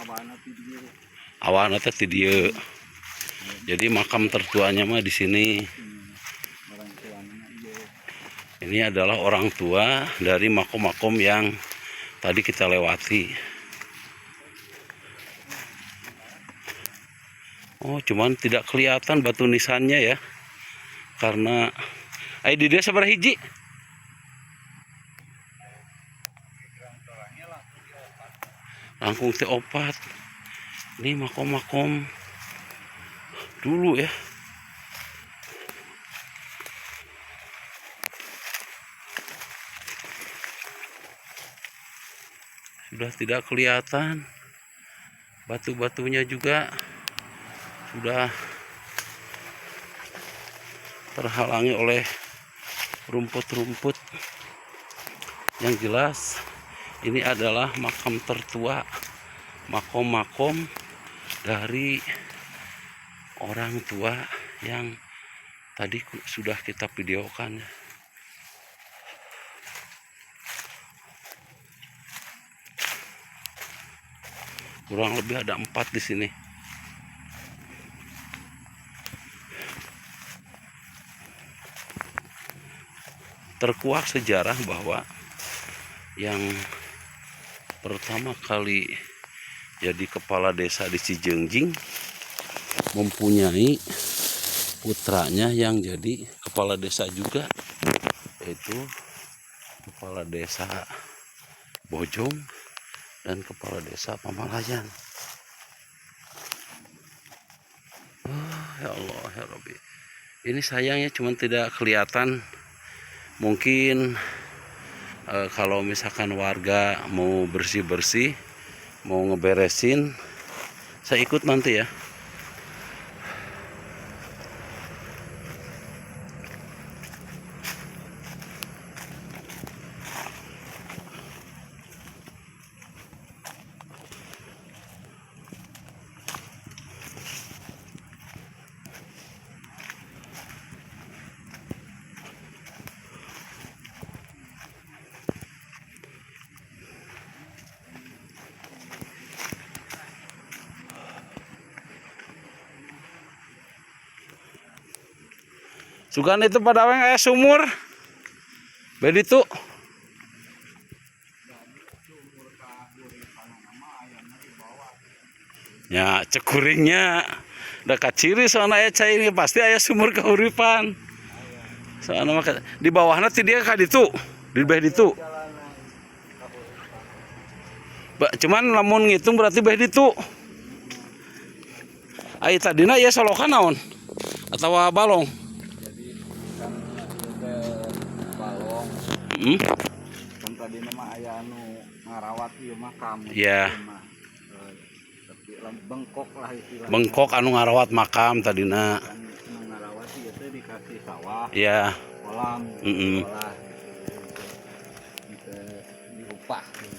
Abahna ti dieu. Awalna teh ti dieu. Jadi makam tertuanya mah di sini. Orang tuanya ieu. Ini adalah orang tua dari makom-makom yang tadi kita lewati. Oh, cuman tidak kelihatan batu nisannya ya. Karena ayo di dia sabaraha hiji? Langkung teh opat. Ini makom-makom dulu ya. Sudah tidak kelihatan. Batu-batunya juga sudah terhalangi oleh rumput-rumput. Yang jelas ini adalah makam tertua, makom-makom dari orang tua yang tadi sudah kita videokan. Kurang lebih ada 4 di sini. Terkuak sejarah bahwa yang pertama kali jadi kepala desa di Cijeungjing mempunyai putranya yang jadi kepala desa juga, yaitu kepala desa Bojong dan kepala desa Pamalayan. Oh, ya Allah ya Rabbi. Ini sayangnya cuman tidak kelihatan. Mungkin kalau misalkan warga mau bersih-bersih, mau ngeberesin, saya ikut nanti ya. Sugan itu pada weng aya sumur. Bedi tuh. Ya, cek kuringnya. Da kaciri soalna aya cai ini pasti aya sumur kahuripan. Soalna mah di bawahna ti dia ka ditu. Di beh ditu. Cuman lamun ngitung berarti beh ditu. Ai tadina ieu solokan naon? Atawa balong? Jadi kan ieu teh balong. Kan tadi mah aya anu ngarawat ieu makam. Iya. Ieu mah. Tapi bengkok lah istilahnya. Bengkok anu ngarawat makam tadina. Kan nu ngarawat ieu teh dikasih sawah. Iya. Kolam. Olah gitu. Gitu diupah gitu.